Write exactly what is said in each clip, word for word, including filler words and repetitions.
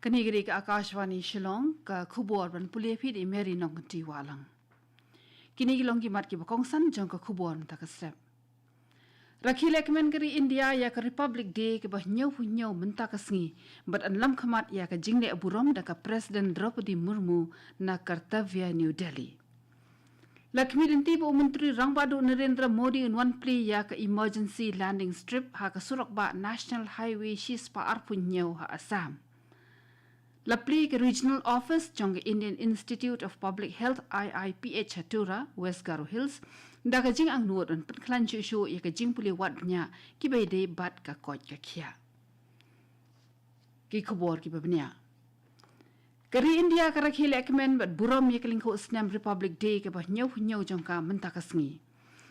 Kane ka dei ka Akashvani Shillong, ka khubor ban pule phi da i Mary Nongkynti Wahlang. Kine ki long ki mat kiba kongsan jong ka khubor mynta ka step. Rakhe lehkmen ka ri India ïa ka Republic Day kaba hynñiewphew hynñiew mynta ka sngi, bad yn lam khmat ïa ka jingleh burom da ka President Draupadi Murmu na Kartavya, New Delhi. La khmih lynti ba u Myntri Rangbah Duh Narendra Modi un wan plie ïa ka Emergency Landing Strip ha ka surok bah National Highway shispah arphew hynñiew ha Assam. La plie ka Regional Office jong ka Indian Institute of Public Health, I I P H, ha Tura, West Garo Hills, da ka jingangnud ban pynkhlaiñ shuh shuh ïa ka jingpule wad bniah kiba ïadei bad ka koit ka khiah. Ki khubor kiba bniah. Ka ri India ka rakhe lehkmen bad burom ïa ka lyngkhuh snem Republic Day kaba hynñiewphew hynñiew jong ka mynta ka sngi.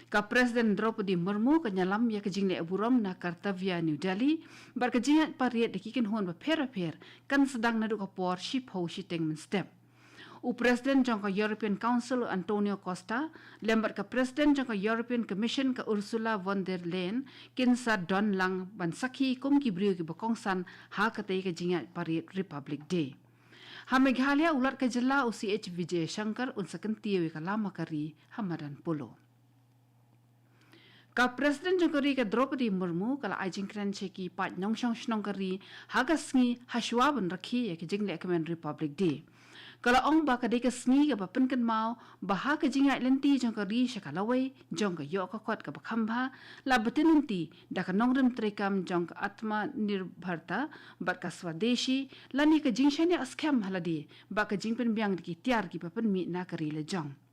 Ka President Draupadi Murmu kan ïalam ïa ka jingleh burom na Kartavya, New Delhi, bad ka jingïaid parade da ki kynhun bapher bapher kan sdang naduh ka por shiphew shiteng mynstep. U President jong ka European Council, Antonio Costa, lem bad ka President jong ka European Commission, ka Ursula von der Leyen, kin sa don lang ban sakhi kum ki briew kiba kongsan ha katei ka jingïaid parade Republic Day. Ha Meghalaya, u Lat ka jylla, u C H Vijayashankar, un sa kyntiew ïa ka lama ka ri ha madan Polo. Ka President jong ka ri, ka Draupadi Murmu, ka la ai jingkren sha ki paid nongshong shnong ka ri ha ka sngi hashwa ban rakhe ïa ka jinglehkmen Republic Day. Ka la ong ba ka dei ka sngi kaba pynkynmaw ba ha ka jingïaid lynti jong ka ri sha ka lawei jong ka ïoh ka kot kaba kham bha, la btin lynti da ka nongrim treikam jong ka Atmanirbharta bad ka Swadeshi, lane ka jingshaniah skhem ha lade bad ka jingpynbiang da ki tiar kiba pynmih na ka ri lajong.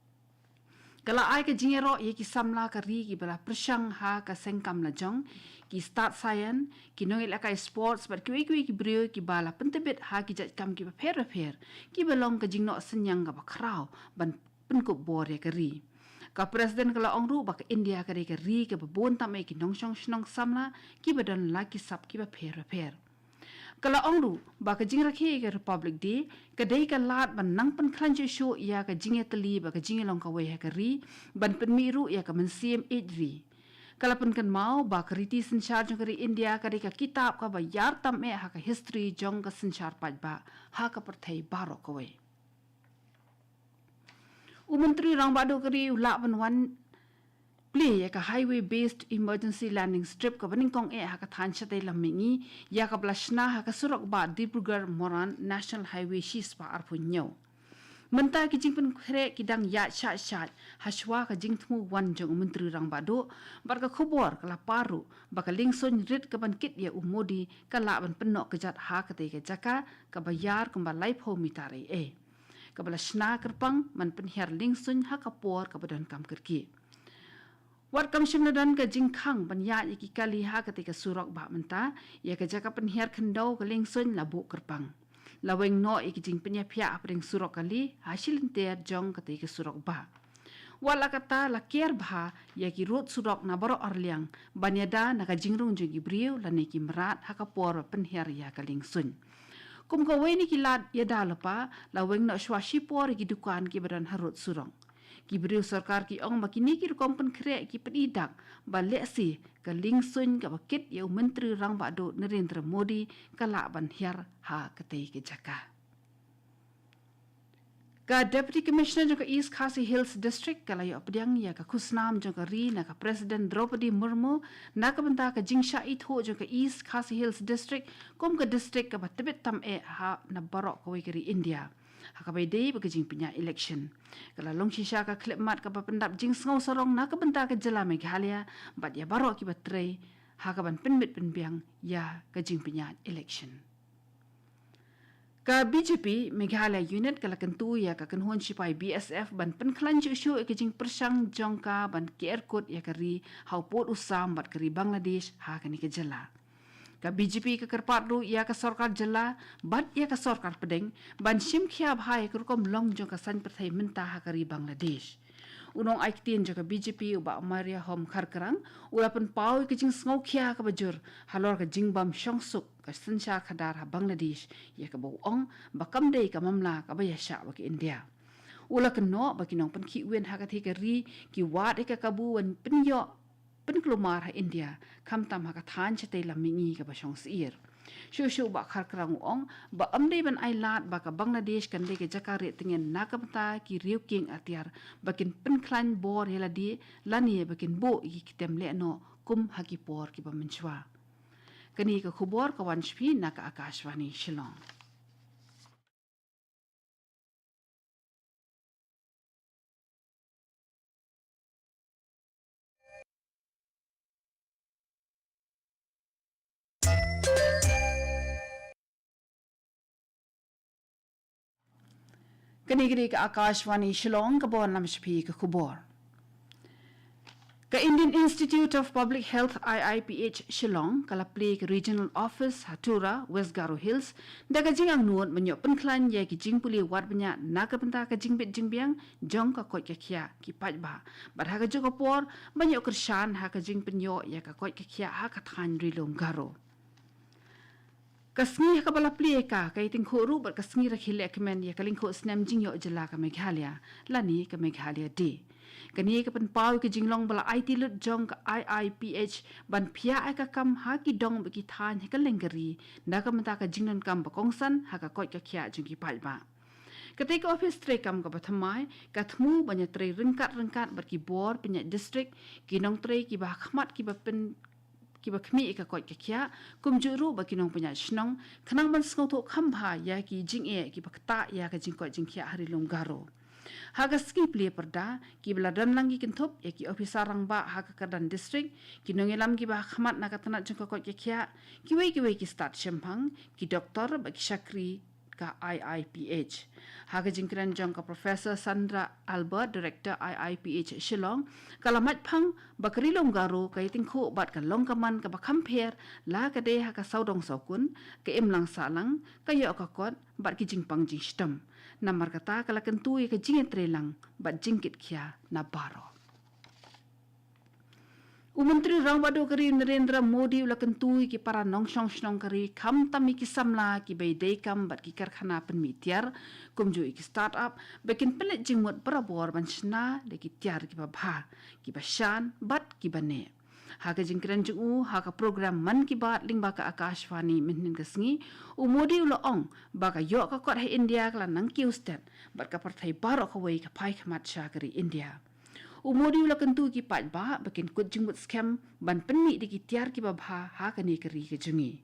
Ka la ai ka jingïaroh ïa ki samla ka ri kiba la pyrshang ha ka seng kam lajong, ki stad saian, ki nongïalehkai sports bad kiwei kiwei ki briew kiba la pyntbit ha ki jait kam kiba pher bapher, kiba long ka jingnoh synñiang kaba khraw ban pynkup bor ïa ka ri. Ka President ka la ong ruh ba ka India ka dei ka ri kaba bun tam eh ki nongshong shnong samla kiba don la ki sap kiba pher bapher. Ka la ong ruh ba ka jingrakhe ïa ka Republic Day ka dei ka lad ban nang pynkhlaiñ shuh shuh ïa ka jingïatylli bad ka jingïalong kawei ha ka ri, ban pynmih ruh ïa ka mynsiem ïeit ri. Ka la pynkynmaw ba ka riti synshar jong ka ri India ka dei ka kitab kaba ïar tam eh ha ka history jong ka synshar paidbah ha ka pyrthei baroh kawei. U Myntri Rangbah Duh ka ri u lah ban wan plie ïa ka Highway Based Emergency Landing Strip kaba nyngkong eh ha ka thaiñ shatei lam mihngi, ïa kaba la shna ha ka surok bah Dibrugarh Moran, National Highway shispah arphew hynñiew. Mynta ki jingpynkhreh ki dang ïaid shah shah hashwa ka jingthmu wan jong u Myntri Rangbah Duh, bad ka khubor ka la par ruh ba ka liengsuiñ rit kaban kit ïa u Modi ka lah ban pynnoh kjat ha katei ka jaka kaba ïar kumba laiphew mitar ei ei, kaba la shna kyrpang ban pynhiar liengsuiñ ha ka por kaba donkam kyrkieh. Wat kam shym la don ka jingkhang ban ïaid ïa ki kali ha katei ka surok bah mynta, ïa ka jaka pynhiar khyndew ka liengsuiñ la buh kyrpang. La weng noh ïa ki jingpynïaphiah hapdeng surok kali ha shilynter jong katei ka surok bah. Wat la katta, la ker bha ïa ki rud surok na baroh arliang ban ïada na ka jingrung jong ki briew lane ki mrad ha ka por ba pynhiar ïa ka liengsuiñ. Kum kawei na ki lad ïada lypa, la weng noh shuwa shipor ïa ki dukan kiba don harud surok. Ki briew sorkar ki ong ba kine ki rukom pynkhreh ki pyni dak ba lehse ka liengsuiñ kaba kit ïa u Myntri Rangbah Duh Narendra Modi ka lah ban hiar ha katei ka jaka. Ka Deputy Commissioner jong ka East Khasi Hills District ka la ïoh pdiang ïa ka khusnam jong ka ri na ka President Draupadi Murmu na ka bynta ka jingshah ithuh jong ka East Khasi Hills District kum ka district kaba tbit tam eh ha na baroh kawei ka ri India ha kaba ïadei bad ka jingpynïaid election. Ka la long shisha ka khyllipmat kaba pyndap jingsngew sarong na ka bynta ka jylla Meghalaya bad ïa baroh kiba trei ha kaban pynbit pynbiang ïa ka jingpynïaid election. Ka B J P Meghalaya Unit ka la kyntu ïa ka kynhun shipai B S F ban pynkhlaiñ shuh shuh ïa ka jingpyrshang jong ka ban ker kut ïa ka ri ha u pud u sam bad ka ri Bangladesh ha kane ka jylla. Ka B J P ka kyrpad ruh ïa ka sorkar jylla bad ïa ka sorkar pdeng ban shim khia bha ïa ka rukom long jong ka saiñ pyrthei mynta ha ka ri Bangladesh. U nongai ktien jong ka B J P, u Bah Mariahom Kharkrang, u la pynpaw ïa ka jingsngewkhia kaba jur halor ka jingbym shongsuk ka synshar khadar ha Bangladesh, ïa kaba u ong ba kam dei ka mamla kaba ïaishah bad ka India. U la kynnoh ba ki nongpynkhih win ha katei ka ri ki wad ïa ka kabu ban pynïoh pynkulmar ha India, khamtam ha ka thaiñ shatei lam mihngi kaba shong syier. Shuh shuh Bah Kharkrang u ong ba ym dei ban ai lad ba ka Bangladesh kan dei ka jaka rieh tngen na ka bynta ki riew kieng atiar ba kin pynkhlaiñ bor ïa lade lane ba kin buh ïa ki tem lehnoh kum ha ki por kiba mynshuwa. Kane ka khubor ka wan sha phi na ka Akashvani Shillong. Kane ka dei ka Akashvani Shillong, kaba wanlam sha phi ka khubor. Ka Indian Institute of Public Health, I I P H, Shillong ka la plie ka Regional Office ha Tura, West Garo Hills da ka jingangnud ban ïoh pynkhlaiñ ïa ki jingpule wad bniah na ka bynta ka jingbit jingbiang jong ka koit ka khiah ki paidbah bad ha kajuh ka por ban ïoh kyrshan ha ka jingpynïoh ïa ka koit ka khiah ha ka thaiñ Ri Lum Garo. Ka sngi ha kaba la plie ka, ka ïatyngkhuh ruh bad ka sngi rakhe lehkmen ïa ka lyngkhuh snem jingïoh jylla ka Meghalaya lane ka Meghalaya Day. Kane ka pynpaw ïa ka jinglong ba la aiti lut jong ka I I P H ban phiah ïa ka kam ha ki dong bad ki thaiñ ha kylleng ka ri na ka bynta ka jingdonkam ba kongsan ha ka koit ka khiah jong ki paidbah. Katei ka ophis treikam kaba thymmai ka thmu ban ïatrei ryngkat ryngkat bad ki bor pynïaid district, ki nongtrei kiba ha khmat kiba pyn kiba khmih ïa ka koit ka khiah, kumjuh ruh bad ki nongpynïaid shnong, khnang ban sngewthuh kham bha ïa ki jingeh kiba ktah ïa ka jingkoit jingkhiah ha Ri Lum Garo. Ha ka sngi plie pyrda, kiba la don lang ki kynthup ïa ki ophisar rangbah ha ka kyrdan district, ki nongïalam kiba ha khmat na ka tnat jong ka koit ka khiah, kiwei kiwei ki stad shemphang, ki doktor bad ki shakri ka I I P H. Ha ka jingkren jong ka Professor Sandra Albert, Director I I P H Shillong, ka la mait phang ba ka Ri Lum Garo ka ïatyngkhuh bad ka long ka man kaba kham pher, la ka dei ha ka sawdong sawkun, ka imlang sahlang, ka ïoh ka kot bad ki jingpang jingshitom. Namar kata ka la kyntu ïa ka jingïatreilang bad jingkitkhia na baroh. U Myntri Rangbah Duh ka ri Narendra Modi u la kyntu ïa ki para nongshong shnong ka ri, khamtam ïa ki samla kiba ïadei kam bad ki karkhana pynmih tiar, kumjuh ïa ki start-up, ba kin pynleit jingmut barabor ban shna da ki tiar kiba bha, kiba shan bad kiba neh. Ha ka jingkren jong u ha ka program Mann Ki Baat lyngba ka Akashvani mynhynnin ka sngi, u Modi u la ong ba ka ïoh ka kot ha India ka la nang kiew stet bad ka pyrthei baroh kawei ka phai khmat sha ka ri India. U Modi u la kyntu ïa ki paidbah ba kin kut jingmut skhem ban pynmih da ki tiar kiba bha ha kane ka ri ka jong ngi.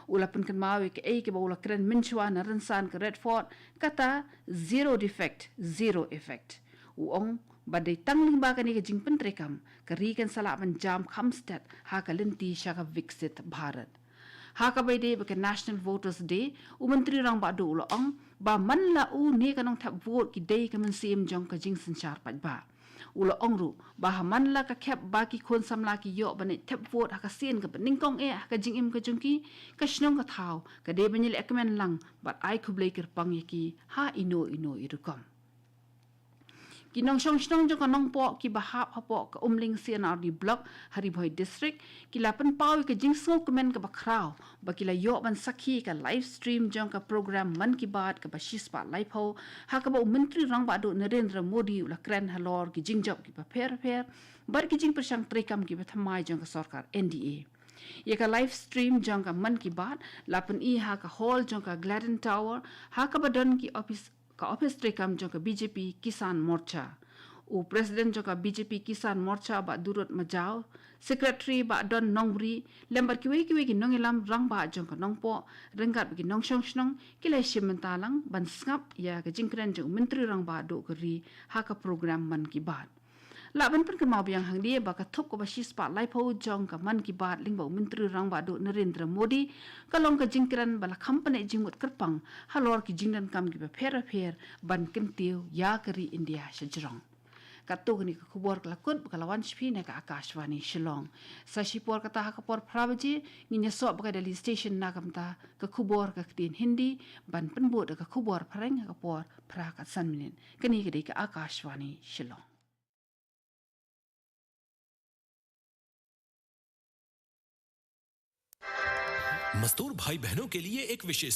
U la pynkynmaw ïa kaei kaba u la kren mynshuwa na rynsan ka Red Fort, kata zero defect, zero effect. U ong ba dei tang lyngba kane ka jingpyntreikam ka ri kan sa lah ban jam kham stet ha ka lynti sha ka Viksit Bharat. Ha kaba ïadei bad ka National Voters Day, u Myntri Rangbah Duh u la ong ba man la u ne ka nongthep vote ki dei ka mynsiem jong ka jingsynshar paidbah. U la ong ruh ba ha man la ka khep ba ki khun samla ki ïoh ban leit thep vote ha ka sien kaba nyngkong eh ha ka jingim ka jong ki, ka shnong ka thaw ka dei ban ïalehkmen lang bad ai khublei kyrpang ïa ki ha ino ino i rukom. Ki nongshong shnong jong ka Nongpoh kiba hap hapoh ka Umling C and R D Block ha Ri Bhoi District, ki la pynpaw ïa ka jingsngewkmen kaba khraw ba ki la ïoh ban sakhi ïa ka live stream jong ka program Mann Ki Baat kaba shispah laiphew, ha kaba u Myntri Rangbah Duh Narendra Modi u la kren halor ki jingjop kiba pher pher bad ki jingpyrshang treikam kiba thymmai jong ka sorkar N D A. Ïa ka live stream jong ka Mann Ki Baat la pyni ha ka hall jong ka Gladden Tower, ha kaba don ki ophis ka ophis treikam jong ka B J P Kisan Morcha. U President jong ka B J P Kisan Morcha, Bah Durot Majaw, Secretary Bah Don Nongbri, lem bad kiwei kiwei ki nongïalam rangbah jong ka Nongpoh ryngkat bad ki nongshong shnong, ki la shim bynta lang ban sngap ïa ka jingkren jong u Myntri Rangbah Duh ka ri ha ka program Mann Ki Baat. Lah ban pynkynmaw biang hangne ba ka thup kaba shispah laiphew jong ka Mann Ki Baat lyngba u Myntri Rangbah Duh Narendra Modi ka long ka jingkren ba la kham pynleit jingmut kyrpang halor ki jingdonkam kiba pher bapher ban kyntiew ïa ka ri India shajrong. Katto kane ka khubor ka la kut bad ka la wan sha phi na ka Akashvani Shillong. Sa shipor kata ha ka por phra baje ngin ïasoh bad ka Delhi Station na ka bynta ka khubor ka ktien Hindi, ban pynbud da ka khubor phareng ha ka por phra kat san minit. Kane ka dei ka Akashvani Shillong. मजदूर भाई बहनों के लिए एक विशेष